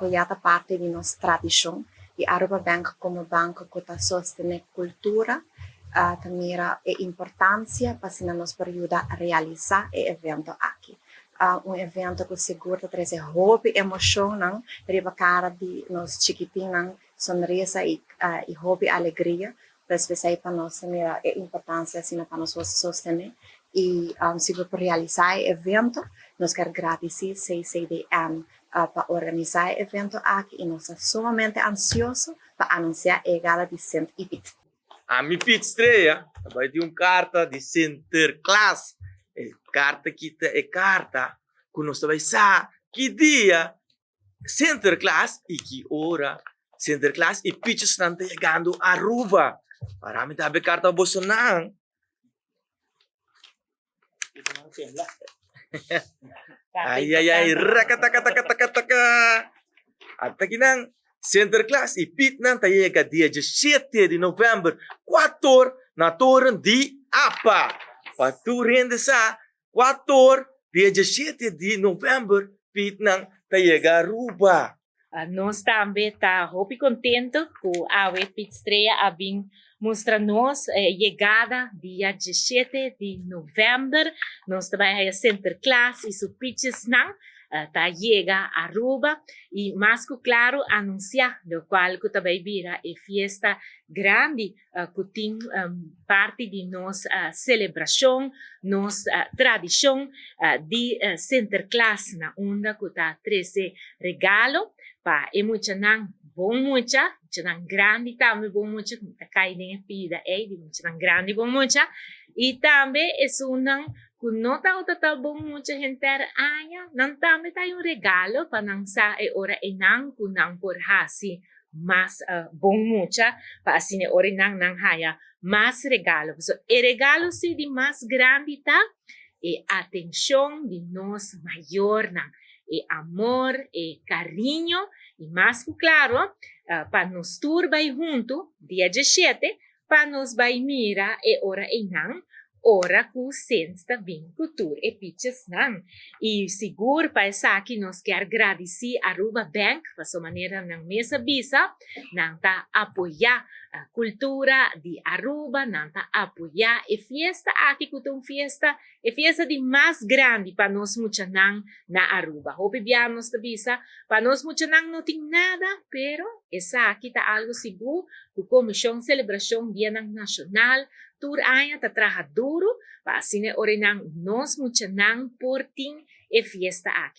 Cu ya ta parti di nos tradicion y Aruba Bank como banco cu ta sostene cultura ta mira e importancia pa asina nos por yuda realisa e evento aki. Un evento cu sigur ta trece hopi emocionnan riba cara di nos chikitinnan, sonrisa y hopi alegria. Pues p'esey pa nos ta mira e importancia asina pa nos por sostene y sigur por realisa e evento. Nos kier gradici CCDN pa organisa e evento aki y nos ta sumamente ansioso pa anuncia e yegada di Sint y Piet. Ami Piet Estrella ta bai tin un karta di Sinterklaas. E karta ki ta e karta ku nos ta bai sa ki dia Sinterklaas i ki ora Sinterklaas i pichesnan ta yegando Aruba. Para mi ta habri e karta pa bosonan. Ay, ay, ay, rakatakatakatakataka. Ata kinan, Sinterklaas i Pietnan ta yega dia 17 di november, 4 na toren di APA. Pa tur hende sa, 4 dia 17 di november, Pietnan ta yega Aruba. Nos tambe ta hopi contento cu awe Piet Estrella a bin mustra nos yegada dia 17 di november. Nos ta bay haya Sinterklaas y su pichesnan ta yega Aruba y mas cu claro anuncia locual cu ta bay bira e fiesta grandi cu tin parti di nos celebracion, nos tradicion di Sinterklaas na unda cu ta trece regalo pa e muchanan bon mucha, muchanan grandi tambe bon mucha, cu ta cay den e pida ey di muchanan grandi bon mucha, y tambe esunnan cu no tabata ta bon mucha henter aña, nan tambe ta hay un regalo pa nan sa e ora eynan cu nan por haci mas bon mucha pa asina e ora nan nan haya mas regalo. Pasobra e regalo si di mas grandi ta e atencion di nos mayornan, e amor, e cariño y mas cu claro pa nos tur bay hunto dia 17 pa nos bay mira e ora eynan ora cu Sint ta bin cu tur e pichesnan. Y sigur pa esaki nos kier gradici Aruba Bank pa su manera nan mes a bisa, nan ta apoya cultura di Aruba, nan ta apoya e fiesta aki cu ta un fiesta, e fiesta di mas grandi pa nos muchanan na Aruba. Hopi bia nos ta bisa, pa nos muchanan no tin nada, pero esaki ta algo sigur cu Comision Celebracion Dianan Nacional tur aña ta traha duro pa asina e ora nan nos muchanan por tin e fiesta aki.